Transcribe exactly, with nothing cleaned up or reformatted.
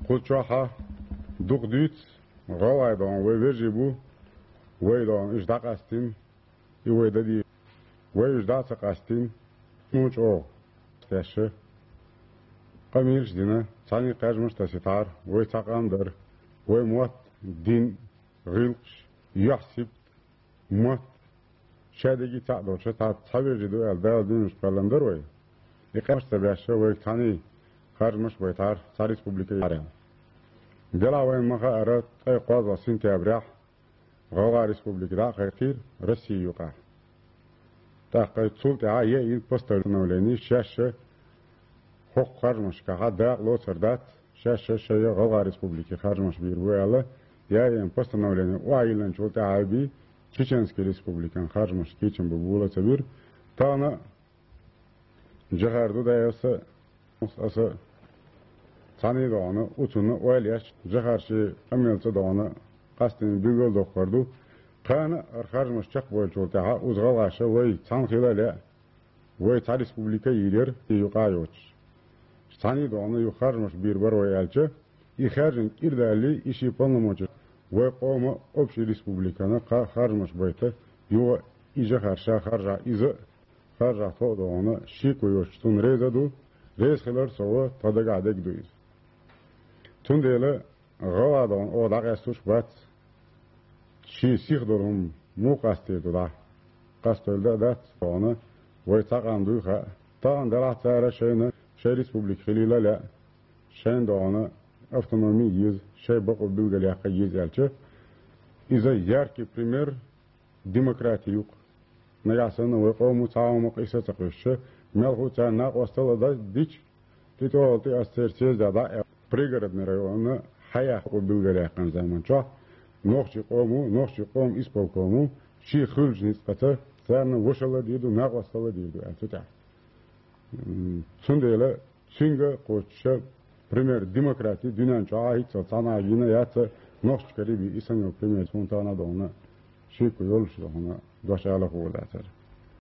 Кху чохьа дукха дуьйцу, гӀалгӀай догӀна вай вежарий бу, вай догӀна уьш дӀакъастийна, и вай дан деза. Вай уьш дӀа а ца къастийна, ну чӀогӀа тесна, къамелаш дина, цхьаьна кхаьжмаш тасийтахьара, вай цхьа къам дара, вай мотт, дин, гӀиллакхаш, юьхь-сибат, мотт, шадерриге цхьаъ долуш, цхьа, цхьа вежарий ду аьлла, Дала дуьненаш кхоьллина дара вай. И къамелаш ца беш, вайга цхьаьна харжамаш байтахьара, цхьа республика яхьара. Делахь вайна ма хаъара, ткъе кхозлагӀа сентябрехь ГӀалгӀай республика дӀа а кхайкхийра Росси юкъахь. ТӀаккха цул тӀаьхьа яйина постановлени, шаьш хӀокху харжамашкахьа дакъа лоцур дац, шаьш шайн ГӀалгӀай республике харжамаш бийр бу аьлла, яйина постановлени охьайиллинчул тӀаьхьа бен Чеченский республикан харжамаш кечам бан бола ца бира. Тахана Джохар Дудаевс а, аса а цхьаьна догӀна, оцунна ойла еш, Джохар шен къамелца догӀна къастийна билгалдоккхур ду. Кхана а хӀара харжамаш чекхбойлучул тӀаьхьа уза гӀалгӀаша вай цхьаьна хила а лаьа, вай цхьа республика а йийр яра, и юкъа а йоцуш. Цхьаьна догӀна юха харжамаш бийр бара вай аьлча, и хаьржина кӀира далале, и шен полномочеш вай къоман общий республикана кхаа харжамаш байта, юха и Джохар ша харжахь, иза а харжахь тхо а догӀна, шеко йоцуш цунна реза а ду, реза хилар а со ву, тхан дагахь дерг а ду иза. Цундела гӀалгӀа догӀна оха дӀакъаьстуш а бац, шен сиха долу хӀума муха къастийр ду дӀа? Къастийла дан а дац догӀна, вай цхьа къам дуй хаьа. Тахана делахь цара шайна шайн республика хилийла а лаьа, шайна догӀна автономи а еза, шайн бакъо билгалъяккха а еза аьлча, иза яркий пример демократи ю-кх. Нагахь санна вай къомо цхьа а хӀума къийса а ца кхуьссуш, мелхо царна накъосталла дан дича, тӀетоьалла тӀе ас церан съезда дӀа а аьлла, Пригородный районна хьаяккха билгалъяьккхина заман чохь нохчийн къомо, нохчийн къоман исполкомо шен хуьлучу ницкъаца царна вошалла дийр ду, накъосталла дийр ду аьлла цу тӀехь. М, цундела цуьнга кхочуша пример демократи дуьнен чохь а хӀинццалц цхьанхьа а гина яц, Нохчийчу Карибе и санна йолу пример хӀунда тахана а догӀна шеко йолуш догӀна дош ала хӀума дацара.